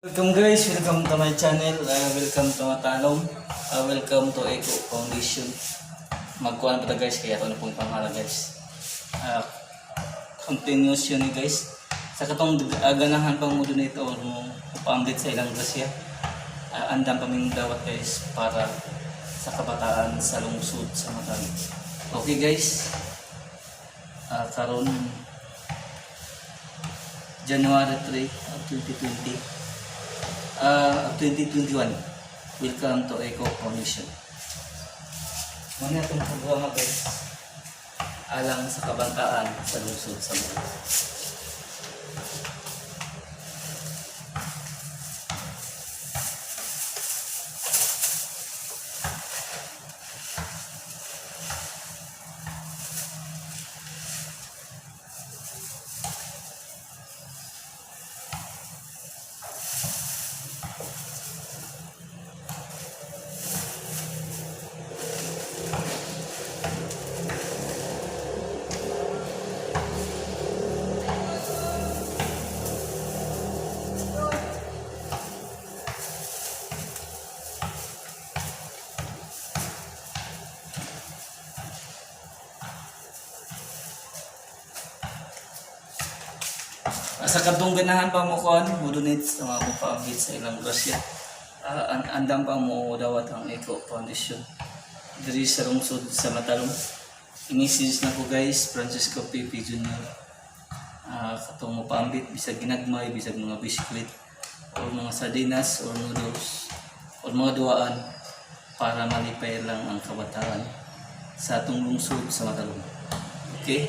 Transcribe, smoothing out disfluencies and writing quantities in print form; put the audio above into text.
Welcome guys, welcome to my channel, welcome to Matalom, welcome to Eco Foundation. Magkuhan pa ta, guys, kaya ito na pong pangalan, guys. Continuous yun eh, guys. Sa katong ganahan pang mo donate or mo pa-update sa ilang grasya. Andam pa ming dawat, guys, para sa kabataan sa lungsod sa Matalom. Okay guys, karon January 3 of 2020, 2021. Welcome to Eco Foundation. Muna itong programa, guys. Alang sa kabataan sa lungsod sa Matalom. Sa katong ganahan pa mo kuan, mo donate sa mga mo pa-update sa ilang grasya. Andam pa mo dawat ang Eco Foundation diri sa lungsod sa Matalom. I-message na ko, guys, Francisco P. Jr. Katong mo paambit bisag ginagmay, bisag mga biskwit or mga sardinas or noodles or mga duwaan para malipay lang ang kabataan sa atong lungsod sa Matalom. Okay?